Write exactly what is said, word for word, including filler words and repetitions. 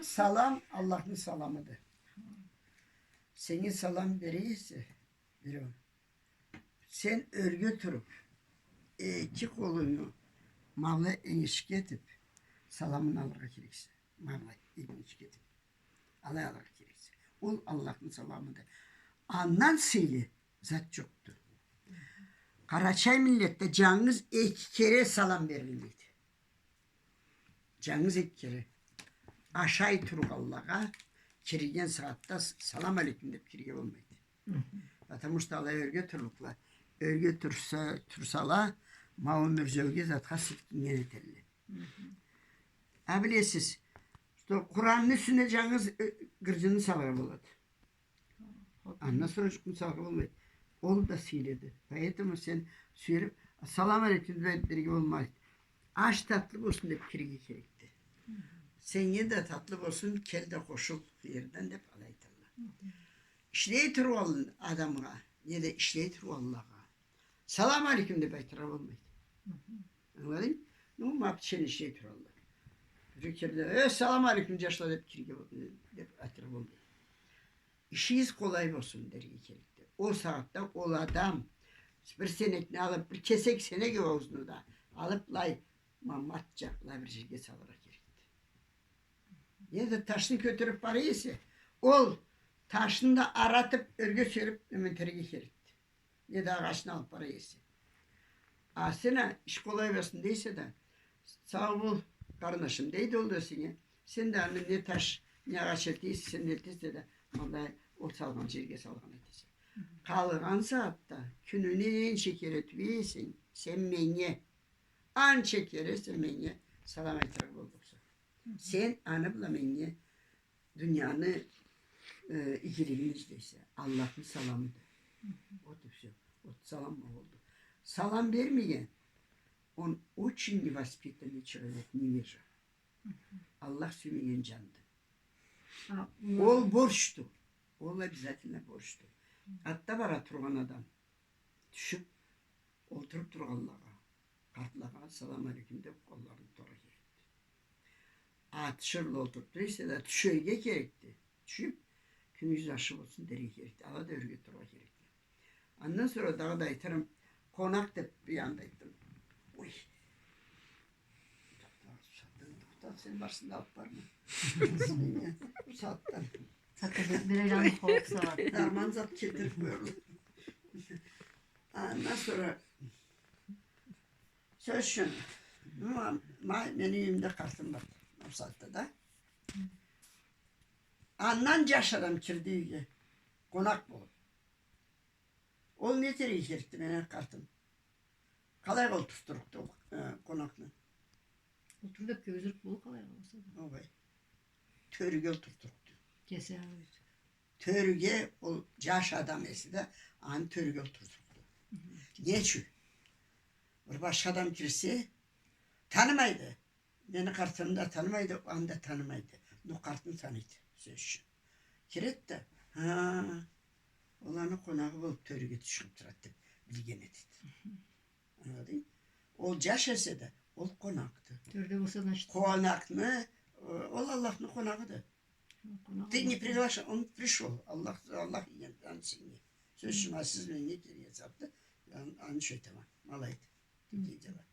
Салам Аллахны саламыды. Сеннге салам бере эсе биреу, сен ёрге туруп, эки къолунгу ма былай энгишге этип, саламын алыргъа керексе. Ма былай энгишге этип, алай алыргъа керексе. Ол Аллахны саламыды. Андан сыйлы зат джокъду. Къарачай миллетде джангыз эки кере салам берилмейди. Джангыз эки кере. Ашай тургъанлагъа кирген сагъатда с-, салам алейкум деп кирирге болмайды. Потому что ала ёрге турлукъла. Ёрге турса, турсала, ма ол мёрзеуге затха силкиннген этелле. А билесиз, что Къуранны юсюне джангыз, э, гырджынны салыргъа болады. Андан сора джукъну салыргъа болмайды. Ол да сыйлыды. Поэтому сен сюелип, «Ассаламу алейкум» деп берирге болмайды. «Аш татлы болсун» деп кирирге керекди. Сеннге да татлы болсун, кел да къошул къыйырдан деп алай айталла. Ишлей тургъан адамгъа, неда ишлей тургъанлагъа «Салам алейкум» деп айтыргъа болмайды. Ангыладынг? Ну, ма пичен ишлей туралла. Бир кере да, «Э, салам алейкум, джашла» деп кирирге бол-, деп айтыргъа болмайды. «Ишигиз къолай болсун» дерге керекди. Ол сагъатда ол адам бир сенекни алып, бир кесек сенек аузуна да алып, былай ма матча былай бир джерге салыргъа керекди. Неда ташны кётюрюп бара эсе, ол ташны да аратып, ёрге сюелип, неме этерге керекди. Неда агъачны алып бара эсе. А сен а «Иш къолай болсун» дейсе да, «Сау бол, къарнашым» дейди ол да сеннге. Сен да аны не таш, не агъач элтесе, сен элтесе да, ма былай ол салгъан джерге салгъан этесе. Къалгъан сагъатда кюнюне ненча кере тюбей эсенг, сен меннге, анча кере сен меннге салам айтыргъа боллукъса. Сен аны бла меннге дунияны, э, игилигин излейсе, Аллахны саламыды. Вот и всё. Вот салам болду. Салам бермеген, он очень невоспитанный человек, невежа. Аллах сюймеген джанды. А, ол борчду. Ол обязательно борчду. Атда бара тургъан адам тюшюп, олтуруп тургъанлагъа, къартлагъа «Салам алейкум» деп къолларын тутаргъа керекди. А тиширыула олтуруп тура эсе да, тюшерге керекди. Тюшюп, «Кюнюгюз ашхы болсун» дерге керекди. Ала да ёрге турургъа керекди. Андан сора дагъыда айтырым, къонакъ деп бир анда айтдым. Ой. Тохта, тохта, сен барысын да алып барма. Бусагъатдан. Затда бир, бир айланып къалып сагъат. Дарман зат келтирип къоярла. Андан сора, сёз ючюн, ма, ма, мени юйюмде къартым бар, бусагъатда да. Андан джаш адам кирди юйге, къонакъ болуп. Ол не этерге керекди, мени къартым? Къалайгъа олтуртурукъду ол, э, къонакъны? Олтур деп кёргюзюрюк болур, къалайгъа болса да. Огъай. Тёрге олтуртурукъду. Кеси, а, ёзю. Тёрге ол джаш адам эсе да, аны тёрге олтуртурукъду. Хы-хы. Не ючюн? Бир башха адам кирсе, танымайды. Мени къартымы да танымайды, аны да танымайды. Но къартны таныйды, сёз ючюн. Киреди да, ха, ол аны къонагъы болуп тёрге тюшюп турады деп билген этеди. Хы-хы. Ангыладынг? Ол джаш эсе да, ол къонакъды. Тёрде болса, значит. Къонакъны, э, ол Аллахны къонагъыды. Къонакъ. Ты не приглашен, он пришёл. Аллах, Аллах ийген аны сеннге. Сёз ючюн, а сиз меннге келген затды, ан-, аны шо айтама. Ма алайды. Хы. Тюйдю ала.